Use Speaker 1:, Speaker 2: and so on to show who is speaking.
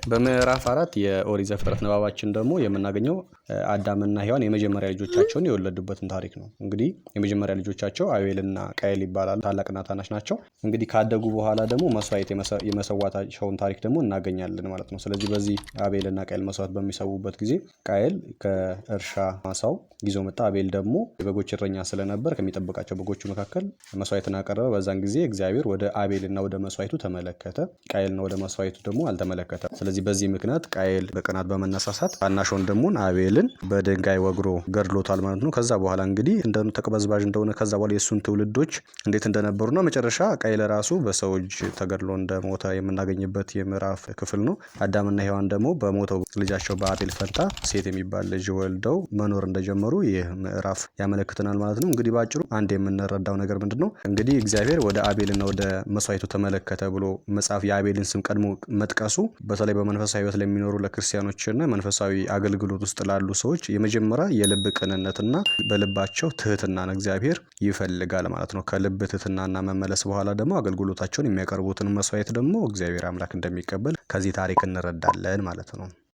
Speaker 1: በምዕራፍ 4 የኦሪት ዘፍጥረት ንባባችን ደግሞ የምናገኘው አዳምና ሔዋን የመጀመሪያ ልጆቻቸውን የወለዱበትን ታሪክ ነው። እንግዲህ የመጀመሪያ ልጆቻቸው አቤልና ቃየል ይባላሉ። ታላቅና ታናሽ ናቸው። እንግዲህ ካደጉ በኋላ ደግሞ መስዋዕት የመሰዋታቸውን ታሪክ ደግሞ እናገኛለን ማለት ነው። ስለዚህ በዚህ አቤልና ቃየል መስዋዕት በሚሰዉበት ጊዜ ቃየል ከእርሻ ማሳው ይዞ መጣ። አቤል ደግሞ የበጎች እረኛ ስለነበር ከሚጠብቃቸው በጎቹ መካከል መስዋዕትን አቀረበ። በዛን ጊዜ እግዚአብሔር ወደ አቤልና ወደ መስዋዕቱ ተመለከተ፣ ቃየልና ወደ መስዋዕቱ ደግሞ አልተመለከተም። ስለዚህ በዚህ ምክንያት ቃየል በቅናት በመነሳሳት ታናሽ ወንድሙን አቤልን በድንጋይ ወግሮ ገድሎታል ማለት ነው። ከዛ በኋላ እንግዲህ እንደ ተቅበዝባዥ እንደሆነ፣ ከዛ በኋላ የእሱን ትውልዶች እንዴት እንደነበሩና መጨረሻ ቃየል ራሱ በሰው እጅ ተገድሎ እንደሞተ የምናገኝበት የምዕራፍ ክፍል ነው። አዳምና ሔዋን ደግሞ በሞተው ልጃቸው በአቤል ፈንታ ሴት የሚባል ልጅ ወልደው መኖር እንደጀመሩ ይህ ምዕራፍ ያመለክተናል ማለት ነው። እንግዲህ በአጭሩ አንድ የምንረዳው ነገር ምንድን ነው? እንግዲህ እግዚአብሔር ወደ አቤልና ወደ መስዋዕቱ ተመለከተ ብሎ መጽሐፍ የአቤልን ስም ቀድሞ መጥቀሱ በተለይ በመንፈሳዊ ሕይወት ለሚኖሩ ለክርስቲያኖችና መንፈሳዊ አገልግሎት ውስጥ ላሉ ሰዎች የመጀመሪያ የልብ ቅንነትና በልባቸው ትህትናን እግዚአብሔር ይፈልጋል ማለት ነው። ከልብ ትህትናና መመለስ በኋላ ደግሞ አገልግሎታቸውን የሚያቀርቡትን መስዋዕት ደግሞ እግዚአብሔር አምላክ እንደሚቀበል ከዚህ ታሪክ እንረዳለን ማለት ነው።